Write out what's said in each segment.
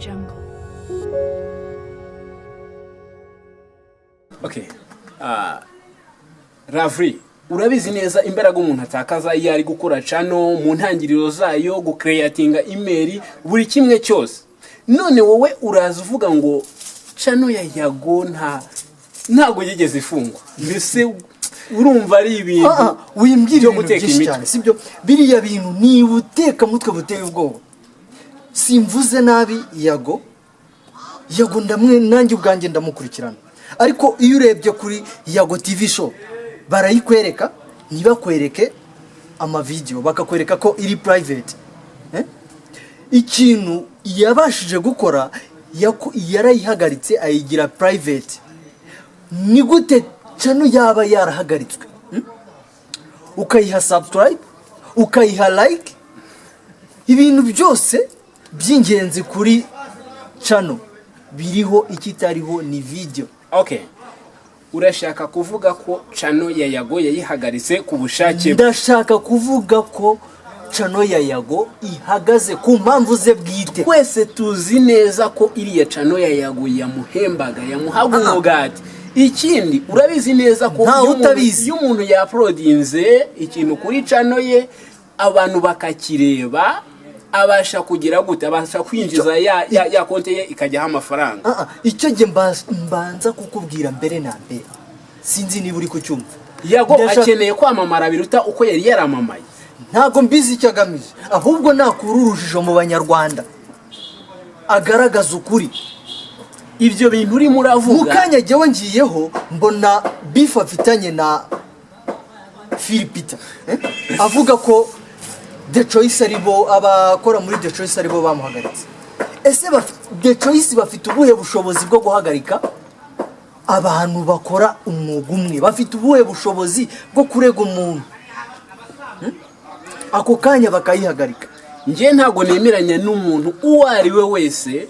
Jungle. Okay. Ravri, urabizi neza imbaraga umuntu atakaza iyo ari gukora channel mu ntangiriro zayo, gucreatinga email, buri kimwe cyose. None wowe uraza uvuga ngo channel ya Yago ntabwo yigeze ifungwa. Mbese urumva ari ibintu Wimbwira byo ibintu guteka byinshi imitwe. cyane, sibyo? Biriya bintu ni ubutekamutwe buteye ubwoba. Simvuze nabi Yago. Yago ndamwe, nanjye ubwanjye ndamukurikirana, ariko iyo urebye kuri Yago TV Show barayikwereka, ntibakwereke amavidewo, bakakwereka ko iri private. Eh? Ikintu yabashije gukora, yarayihagaritse ayigira private. Ni gute channel yaba yarahagaritswe? Ukayiha subscribe, ukayiha like, ibintu byose by'ingenzi kuri channel biriho, ikitariho ni video. Okay. Urashaka kuvuga ko channel ya Yago yayihagaritse ku bushake bwe? Ndashaka kuvuga ko channel ya Yago ihagaze ku mpamvu ze bwite. Twese tuzi neza ko iriya channel ya Yago yamuhembaga, yamuhaga umugati. Ikindi, urabizi neza ko Ntawe iyo umuntu- utabizi. iyo umuntu yauploadinze ikintu kuri channel ye, abantu bakakireba, abasha kugira gute? Abasha kwinjiza ya konti ye ikajyaho amafaranga. Icyo njye mbanza kukubwira mbere na mbere, sinzi niba uri kucyumva. Yago akeneye kwamamara biruta uko yari yaramamaye. Ntabwo mbizi icyo agamije, ahubwo nakura urujijo mu Banyarwanda, agaragaza ukuri. Ibyo bintu urimo Mu uravuga kanya jyewe ngiyeho mbona beef afitanye na Philipita, eh? Avuga ko The Choice aribo, abakora muri The Choice aribo bamuhagaritse. Ese The Choice bafite ubuhe bushobozi bwo guhagarika abantu bakora umwuga umwe? Bafite ubuhe bushobozi bwo kurega umuntu, Ako kanya bakayihagarika? Njye ntabwo nemeranya n'umuntu uwo ari we wese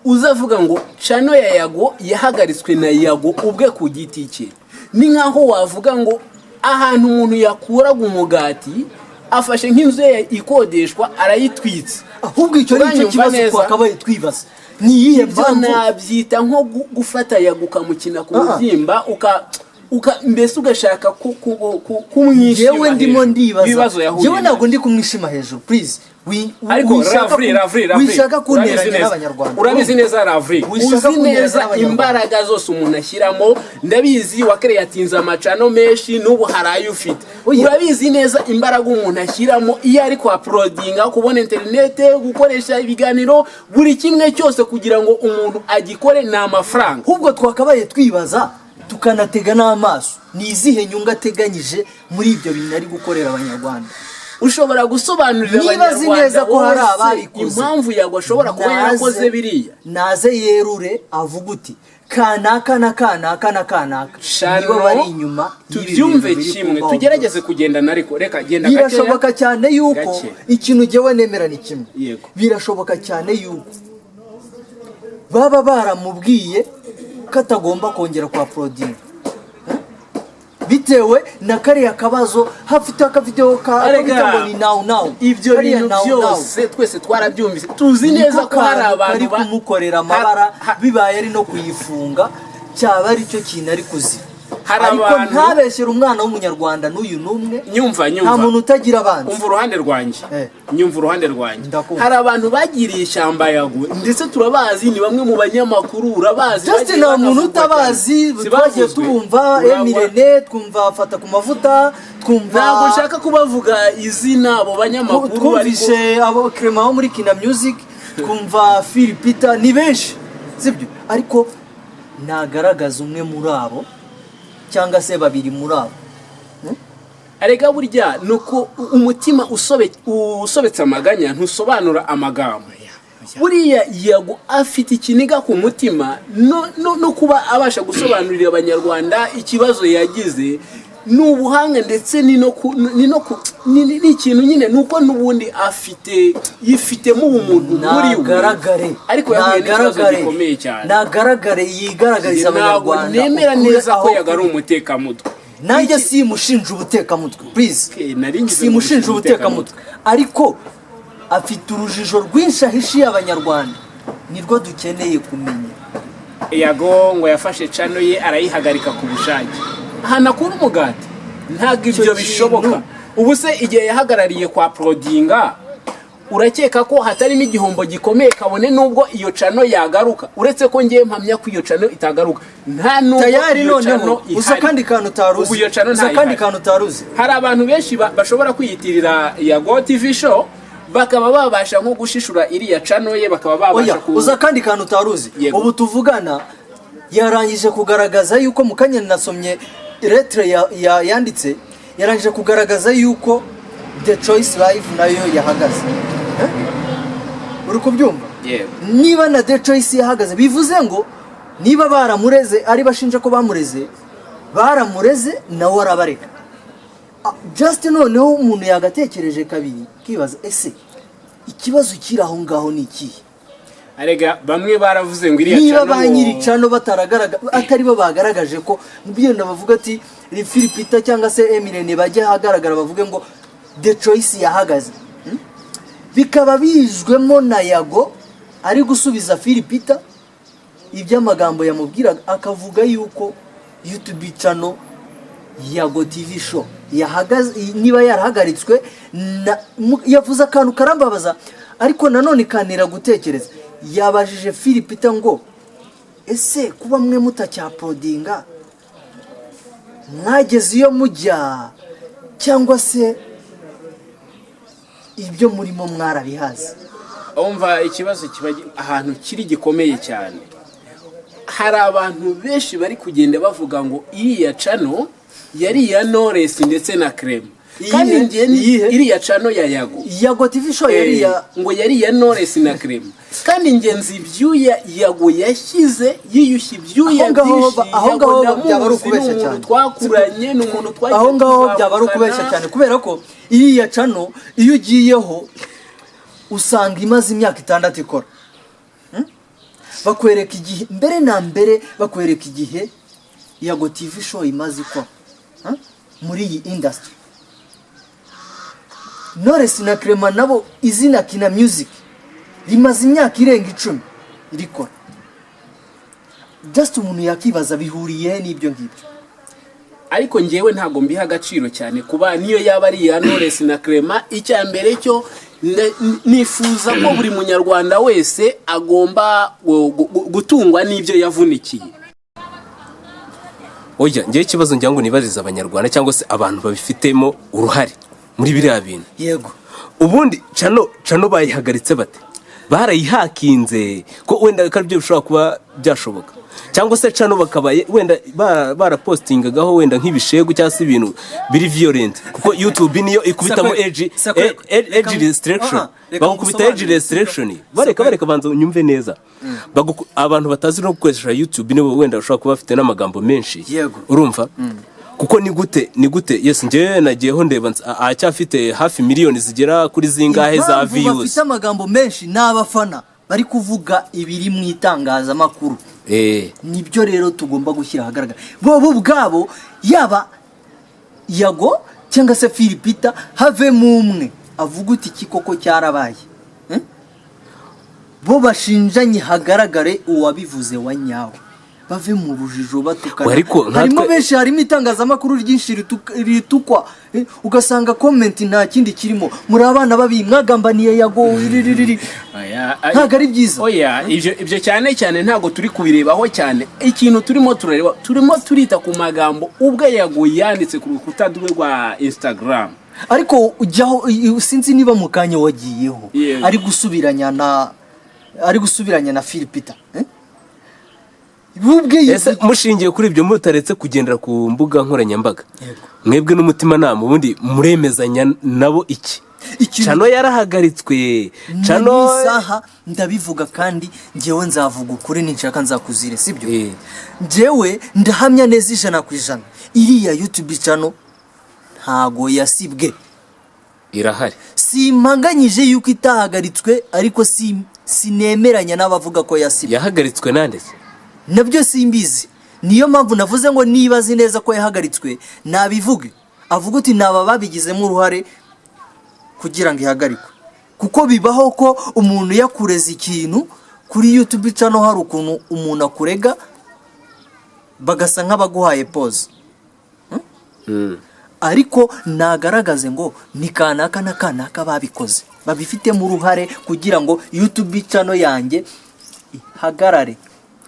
uzavuga ngo channel ya Yago yahagaritswe na Yago ubwe ku giti cye. Ni nkaho wavuga ngo ahantu umuntu yakuraga umugati, afashe nk'inzu ye ikodeshwa arayitwitse. Ahubwo icyo ni cyo Uranyumva kibazo neza? twakabaye twibaza: ni iyihe Ibyo mpamvu? nabyita nko gufata Yago ukamukina ku mubyimba, uka mbese ugashaka kumwishima Njyewe ndimo hejuru. ndibaza. Ibibazo yahuye Njyewe ntabwo nabyo. ndi kumwishima hejuru, please. Ariko Ravri, Ravri, Ravri, Wishaka urabizi kunteranya neza. n'Abanyarwanda. Urabizi neza, Ravri, Wishaka uzi kunteranya neza n'Abanyarwanda. imbaraga zose umuntu ashyiramo. Ndabizi, wakereyatinze amachannel menshi, n'ubu hari ayo ufite. Oya. Urabizi neza imbaraga umuntu ashyiramo iyo ari kuuploadinga, kubona interinete, gukoresha ibiganiro, buri kimwe cyose kugira ngo umuntu agikore ni amafaranga. Ahubwo twakabaye twibaza, tukanatega n'amaso, ni izihe nyungu ateganyije muri ibyo bintu ari gukorera Abanyarwanda? Ushobora gusobanurira Niba azi Abanyarwanda neza ko hari bose ababikoze, impamvu Yago ashobora kuba yarakoze biriya? Naze yerure, avuga uti kanaka na kanaka na kanaka Shano, nibo bari inyuma y'ibi tubyumve bintu biri kimwe, kumbaho tugerageze byose. kugendana, ariko reka genda gakeya. Birashoboka cyane yuko Gake. ikintu jyewe nemera ni kimwe. Yego. Birashoboka cyane yuko baba baramubwiye ko atagomba kongera kwa uploadinga bitewe na kariya kabazo hafite akavidewo ka Arega, bita ngo ni now now. Ibyo Kariya bintu now now. byose twese twarabyumvise, tuzi neza Niko ko hari kantu abantu kari kumukorera amabara. Bibaye ari no kuyifunga, cyaba ari cyo kintu ari kuzira. Hari Ariko ntabeshyere umwana w'Umunyarwanda n'uyu n'umwe. Nyumva, Nta nyumva. muntu utagira abanzi. Umva uruhande rwanjye. Nyumva uruhande rwanjye. Ndakumva. Hari abantu bagiriye ishyamba Yago, ndetse turabazi, ni bamwe mu banyamakuru, urabazi, Just bagiye nta muntu banavugwa utabazi. cyane. Twagiye Sibavuzwe. tubumva. Emirene, twumva Fata ku Mavuta, twumva Ntabwo nshaka kubavuga izina abo banyamakuru, ariko Twumvishe abo Clement wo muri Kina Music, twumva Phil Peter, ni benshi, sibyo? Ariko nagaragaza umwe muri abo cyangwa se babiri muri abo. Arega burya ni uko umutima usobetse amaganya ntusobanura amagambo. Buriya Yago afite ikiniga ku mutima, no kuba abasha gusobanurira Abanyarwanda ikibazo yagize ni ubuhanga, ndetse ni no ku- ni no ku- ni ni- ni ikintu nyine, ni uko n'ubundi afite, yifitemo ubumuntu muri we. Nagaragare. Ariko yahuye n'ikibazo Nagaragare. gikomeye cyane. Nagaragare yigaragariza Ntabwo Abanyarwanda nemera ukuri neza ko aho Yago ari kuri. umutekamutwe. Nanjye simushinja ubutekamutwe, please. Okay, nari ngize ngo Simushinja umushinja. ubutekamutwe, ariko afite urujijo rwinshi ahishiye Abanyarwanda. Nirwo dukeneye kumenya. Yago ngo yafashe channel ye arayihagarika ku bushake, ahantu akura umugati, ntabwo ibyo Icyo bishoboka. kintu. Ubu se igihe yahagarariye kwa porodinga, urakeka ko hatarimo igihombo gikomeye, kabone n'ubwo iyo channel yagaruka? Uretse ko ngiye mpamya ko iyo channel itagaruka, nta n'ubwo Tayari. iyo channel Noneho uza ihari. akandi kantu utaruzi. Ubu iyo channel Uza akandi ntayihari. kantu utaruzi. Hari abantu benshi bashobora kwiyitirira Yago TV Show, bakaba babasha nko gushishura iriya channel ye, bakaba babasha Oya, ku uza akandi kantu utaruzi. Yego. Ubu tuvugana yarangije kugaragaza yuko, mu kanya nasomye lettre yanditse, yarangije kugaragaza yuko The Choice Live nayo yahagaze. Eh? Uri kubyumva? Yego. Niba na The Choice yahagaze, bivuze ngo niba baramureze, ari bashinja ko bamureze, baramureze nawe arabareka. Just noneho umuntu yagatekereje kabiri, kibaza: ese ikibazo kiri aho ngaho ni ikihe? Arega bamwe baravuze ngo iriya Niba channel ba nyiri channel bataragaragaza, atari bo bagaragaje ko byenda bavuga ati Philipita cyangwa se Emirene bajya ahagaragara bavuge ngo The Choice yahagaze. Bikaba bijwemo na Yago ari gusubiza Philipita iby'amagambo yamubwiraga, akavuga yuko YouTube channel Yago TV Show yahagaze. Niba yarahagaritswe yavuze akantu karambabaza, ariko nanone kantera gutekereza. Yabajije Philipita ngo: "Ese kuba mwe mutacyaporodinga, mwageze iyo mujya, cyangwa se ibyo murimo mwarabihaze?" Umva, ikibazo kiba ahantu kiri gikomeye cyane. Hari abantu benshi bari kugenda bavuga ngo iriya channel yari iya Knowless ndetse na Clement. Kandi Iyihe? njye Iyihe? iriya channel ya Yago. Yago TV Show yari iya Ngo yari iya Knowless na Clement, kandi ngenzi ibyuya Yago yashyize, yiyushye ibyuya Aho ngaho byinshi. aho Yago ngaho ndamuzi, byaba ari ukubeshya ni umuntu cyane. twakuranye, ni umuntu twagiye Aho ngaho byaba ari tuzamukana. ukubeshya cyane, kubera ko iriya channel iyo ugiyeho usanga imaze imyaka 6 ikora. Bakwereka igihe, mbere na mbere bakwereka igihe Yago TV Show imaze ikora, Muri iyi industry. Knowless na Clement nabo, izina Kina Music rimaze imyaka irenga 10 rikora. Just umuntu yakibaza bihuriye he n'ibyo ngibyo? Ariko ngewe ntabwo mbiha agaciro cyane kuba niyo yaba ari iya Knowless na Clement. Icya mbere cyo nifuza ko buri munyarwanda wese agomba gutungwa n'ibyo yavunikiye. Oya, ngewe ikibazo ngira ngo nibarize abanyarwanda cyangwa se abantu babifitemo uruhare muri biriya bintu. Ubundi channel bayihagaritse bate? Barayihakinze ko wenda ko aribyo bishobora kuba byashoboka, cyangwa se channel bakaba wenda barapostingagaho wenda nk'ibishegu cyangwa se ibintu biri violent, kuko YouTube niyo ikubitamo Sakwe, age Sakwe, age restriction. Reka Bagukubita age ngusobanurire. restriction. Bareka, Sakwe. bareka, banza unyumve neza. Abantu batazi no gukoresha YouTube nibo wenda bashobora kuba bafite n'amagambo menshi. Urumva, kuko ni gute? Yes, njyewe nagiyeho ndeba, aracyafite hafi miliyoni zigera kuri zingahe za Impamvu views. bafite amagambo menshi ni abafana bari kuvuga ibiri mu itangazamakuru. Nibyo rero tugomba gushyira ahagaragara. Bo ubwabo, yaba Yago cyangwa se Philipita, havemo umwe avuga uti: "Iki koko cyarabaye?" Eh? Bo bashinjanye, hagaragare uwabivuze wa nyawe, bave mu rujijo batukana. Ariko nkatwe- Harimo benshi, harimo itangazamakuru ryinshi ritukwa. Ugasanga comment nta kindi kirimo: "Muri abana babi, mwagambaniye Yago ririririr." Oya, Ntabwo ari byiza. Oya, ibyo cyane cyane ntabwo turi kubirebaho cyane. Ikintu turimo turareba, turimo turita ku magambo ubwo Yago yanditse ku rukuta rwe rwa Instagram. Ariko ujyaho, sinzi niba mu kanya wagiyeho, Yego. ari gusubiranya na Philipita, eh? We ubwe Ese mushingiye kuri ibyo, mutaretse kugendera ku mbuga nkoranyambaga, mwebwe n'umutimanama ubundi muremezanya nabo iki? Ikintu- Channel yarahagaritswe, Channel channel isaha ndabivuga, kandi njyewe nzavuga ukuri, ninshaka nzakuzire, sibyo? Eh. Njyewe ndahamya neza 100%, iriya YouTube channel ntago yasibwe. Irahari. Simpanganyije yuko itahagaritswe, ariko sinemeranya n'abavuga ko yasibwe. Yahagaritswe nande se? Nabyo simbizi. Niyo mpamvu navuze ngo niba azi neza ko yahagaritswe nabivuge, avuga uti: "Naba babigizemo uruhare kugira ngo ihagarikwe." Kuko bibaho ko umuntu yakureza ikintu. Kuri YouTube channel hari ukuntu umuntu akurega bagasa nk'abaguhaye pause, ariko nagaragaze ngo ni kanaka na kanaka babikoze, babifitemo uruhare kugira ngo YouTube channel yanjye ihagarare.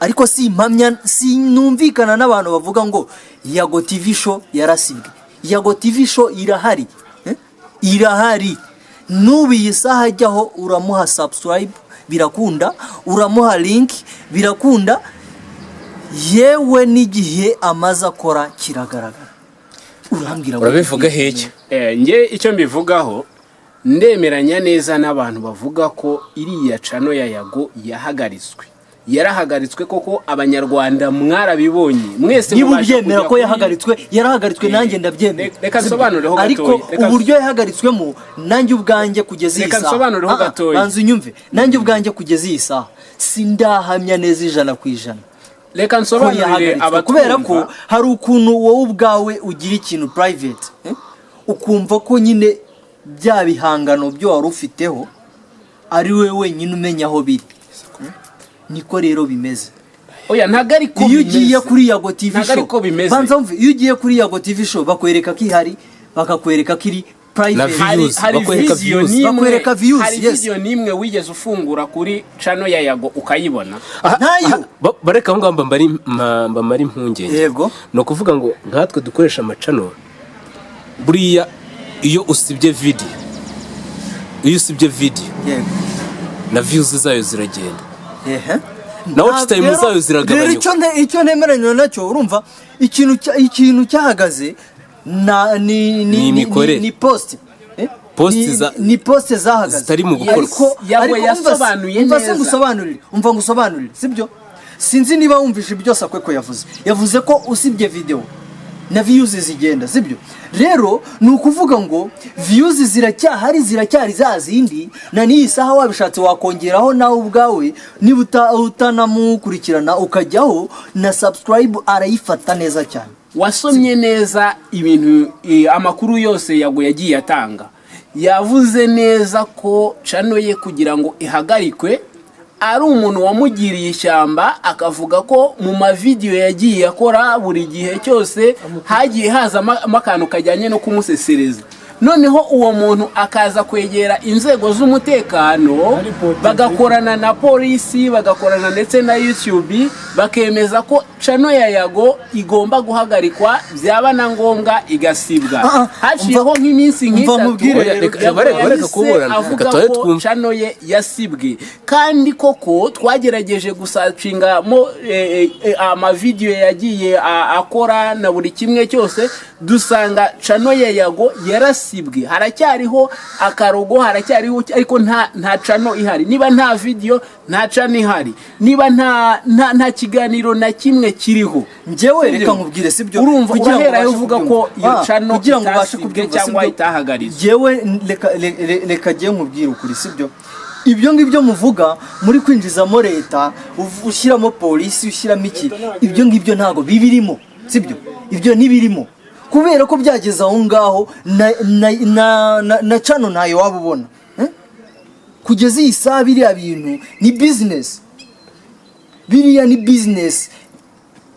Ariko si impamya, sinumvikana n'abantu bavuga ngo Yago TV Show yarasibwe. Yago TV Show irahari, eh? Irahari n'ubu iyi saha. Ajyaho uramuha subscribe birakunda, uramuha link birakunda, yewe n'igihe amaze akora kiragaragara. Urambwira ngo Urabivuga heke? Nge icyo mbivugaho, ndemeranya neza n'abantu bavuga ko iriya channel ya Yago yahagaritswe. Yarahagaritswe koko, Abanyarwanda mwarabibonye mwese. Niba Mubasha ubyemera kujya ko yahagaritswe, yarahagaritswe, nanjye ndabyemera. Reka nsobanureho Ariko gatoya. uburyo yahagaritswemo, nanjye ubwanjye kugeza iyi Reka saha nsobanureho gatoya. Banza unyumve. Nanjye ubwanjye kugeza iyi saha sindahamya neza 100% Reka ko nsobanurire yahagaritswe, kubera ko abatwumva. hari ukuntu wowe ubwawe ugira ikintu private, eh? Ukumva ko nyine bya bihangano byo wari ufiteho ari we wenyine umenya aho biri. Niko rero bimeze. Oya, ntabwo ari ko Iyo ugiye bimeze. kuri Yago TV Ntabwo Show, ari ko bimeze. banza wumve, iyo ugiye kuri Yago TV Show bakwereka ko ihari, bakakwereka ko iri private. Na Hari views, hari bakwereka video views. n'imwe Bakwereka views, hari yes. video n'imwe wigeze ufungura kuri channel ya Yago ukayibona? Ntayo. Bareka aho ngaho mbamare impungenge. Yego. Ni ukuvuga ngo nkatwe dukoresha ama channel, buriya iyo usibye video na views zayo ziragenda, na watch time zayo ziragabanyuka. Rero icyo ntemeranywa nacyo, urumva ikintu cyahagaze na ni Ni imikorere. Ni post, eh? Post Ni post zahagaze zitari mu gukorwa. Ariko Yago ariko yasobanuye umva se neza. ngusobanurire, umva ngusobanurire, sibyo? Sinzi niba wumvishe ibyo Sakweko yavuze. Yavuze ko usibye video na views zigenda, sibyo? Rero ni ukuvuga ngo views ziracyahari, ziracyari za zindi na n'iyi saha. Wabishatse wakongeraho nawe ubwawe, niba utanamukurikirana ukajyaho na subscribe arayifata neza cyane. Wasomye neza ibintu, amakuru yose Yago yagiye atanga. Yavuze neza ko channel ye kugira ngo ihagarikwe ari umuntu wamugiriye ishyamba, akavuga ko mu mavidewo yagiye akora buri gihe cyose hagiye hazamo akantu kajyanye no kumusesereza, noneho uwo muntu akaza kwegera inzego z'umutekano, bagakorana na polisi, bagakorana ndetse na YouTube, bakemeza ko channel ya Yago igomba guhagarikwa, byaba na ngombwa igasibwa. Haciyeho nk'iminsi umva nk'itatu nkubwire. Oya, reka- Yago bareka- bareka yahise kuburana. avuga Reka tubahe ko twumve. channel ye yasibwe. Kandi koko twagerageje gusacingamo amavidewo yagiye akora na buri kimwe cyose, dusanga channel ya Yago yarasibwe. Haracyariho akarogo, haracyariho, ariko nta channel ihari. Niba nta video, nta channel ihari. Niba nta kiganiro na kimwe kiriho. Njyewe Sibyo? reka nkubwire, sibyo? Urumva Kugira ngo uraherayo ubashe uvuga ko kubyumva. iyo channel Kugira ngo ubashe itasibwe kubyumva, cyangwa sibyo? itahagaritswe. Njyewe reka jye nkubwire ukuri, sibyo? Ibyo ngibyo muvuga muri kwinjizamo leta, ushyiramo polisi, ushyiramo iki, ibyo ngibyo ntabwo bibirimo, sibyo? Ibyo ntibirimo, kubera ko byageze aho ngaho na channel ntayo waba ubona, eh? Kugeza iyi saha biriya bintu ni business, biriya ni business.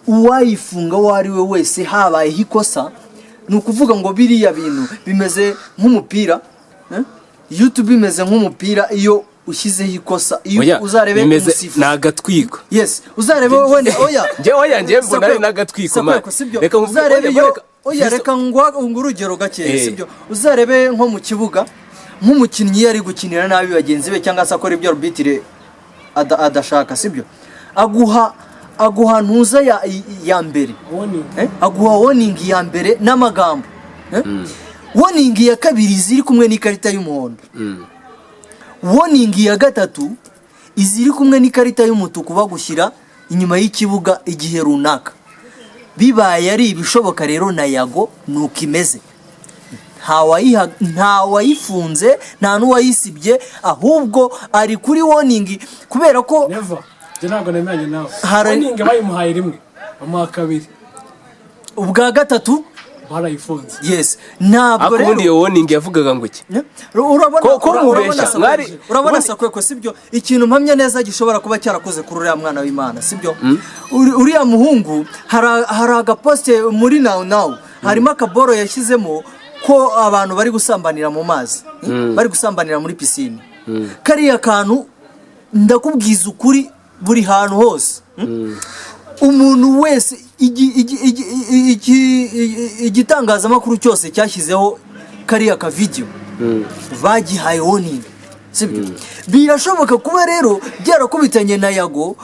Uwayifunga uwo ari we wese habayeho ikosa, ni ukuvuga ngo biriya bintu bimeze nk'umupira, eh? YouTube imeze nk'umupira, iyo ushyizeho ikosa, iyo Oya, uzarebe bimeze umusifuzi. Ni agatwiko. Yes, uzarebe wenda, oya. Njye oya, njye mbona ari n'agatwiko, man. Sakweko, sibyo? Reka nkubwire- Uzarebe oya, iyo oya, reka ngwa urugero gakeya, sibyo? Uzarebe nko mu kibuga, nk'umukinnyi iyo ari gukinira nabi bagenzi be cyangwa se akora ibyo arbitre adashaka, sibyo? Aguha ntuza ya mbere. Warning. Eh? Aguha warning ya mbere n'amagambo, eh? Warning ya kabiri ziri kumwe n'ikarita y'umuhondo, warning ya gatatu iziri kumwe n'ikarita y'umutuku, bagushyira inyuma y'ikibuga igihe runaka. Bibaye ari ibishoboka rero, na Yago ni uko imeze. Nta wayifunze, nta n'uwayisibye, ahubwo ari kuri warning kubera ko Never, njye ntabwo nemeranya nawe. Hari- Warning bayimuhaye rimwe, bamuha kabiri. Ubwa gatatu Barayifunze. Yes, ntabwo Ariko rero ubundi iyo warning yavugaga ngo iki? Ne? Urabona Ko mubeshya, urabona urabona Sakweko, sibyo? Ikintu mpamya neza gishobora kuba cyarakoze kuri uriya mwana w'Imana, sibyo? Uriya muhungu hari agaposte muri Now Now, harimo akaboro yashyizemo ko abantu bari gusambanira mu mazi, bari gusambanira muri pisine. Kariya kantu, ndakubwiza ukuri, buri hantu hose, umuntu wese, igitangazamakuru cyose cyashyizeho kariya kavidiyo bagihaye warning, sibyo? Birashoboka kuba rero byarakubitanye na Yago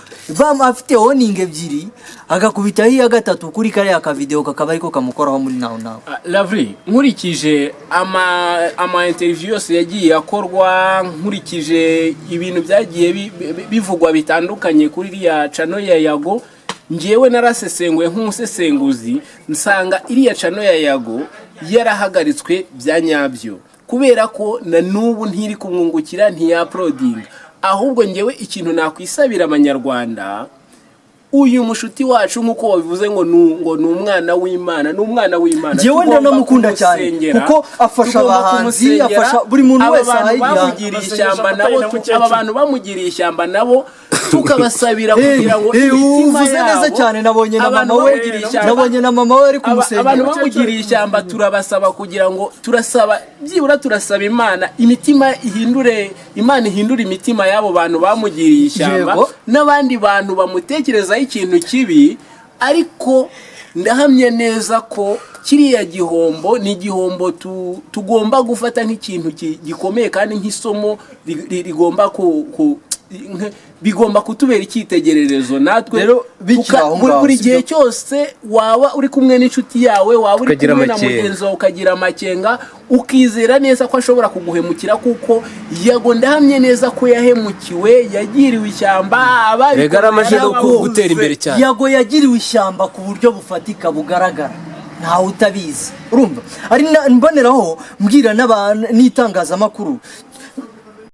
afite warning ebyiri, agakubitaho iya gatatu kuri kariya kavidewo, kakaba ariko kamukoraho muri Now Now. Ah, Lavri, nkurikije ama interview yose yagiye akorwa, nkurikije ibintu byagiye bivugwa bitandukanye kuri iriya channel ya Yago, njyewe narasesenguye nk'umusesenguzi, nsanga iriya channel ya Yago yarahagaritswe bya nyabyo, kubera ko na n'ubu ntiri kumwungukira, ntiyauploadinga. Ahubwo njyewe ikintu nakwisabira Abanyarwanda, uyu mushuti wacu, nk'uko wabivuze ngo ni umwana w'Imana, ni umwana w'Imana. Njyewe Tugomba ndanamukunda cyane, kumusengera. kuko afasha Tugomba abahanzi, kumusengera. afasha buri muntu Aba wese bantu ahaye igihano. bamugiriye ishyamba Amasengesho nabo afatanye na mukecuru. aba bantu bamugiriye ishyamba nabo tukabasabira kugira ngo imitima Uvuze neza yabo cyane. Nabonye na abantu mama we, bamugiriye ishyamba nabonye na mama we ari kumusengera. Abantu bamugiriye ishyamba, turabasaba kugira ngo, turasaba byibura, turasaba Imana imitima ihindure, Imana ihindure imitima y'abo bantu bamugiriye ishyamba n'abandi bantu bamutekerezaho ikintu kibi. Ariko ndahamya neza ko kiriya gihombo ni igihombo tugomba gufata nk'ikintu gikomeye kandi nk'isomo rigomba bigomba kutubera icyitegererezo natwe Rero bikiri aho ngaho, buri sibyo? gihe cyose waba uri kumwe n'inshuti yawe, waba uri Ukagira kumwe na amakenga. mugenzi wawe, ukagira amakenga, ukizera neza ko ashobora kuguhemukira, kuko Yago ndahamye neza ko yahemukiwe, yagiriwe ishyamba. Ababikoze Rega aramaze no yarababuze. gutera imbere cyane. Yago yagiriwe ishyamba ku buryo bufatika bugaragara, ntawe utabizi. Urumva ari mboneraho mbwira n'itangazamakuru.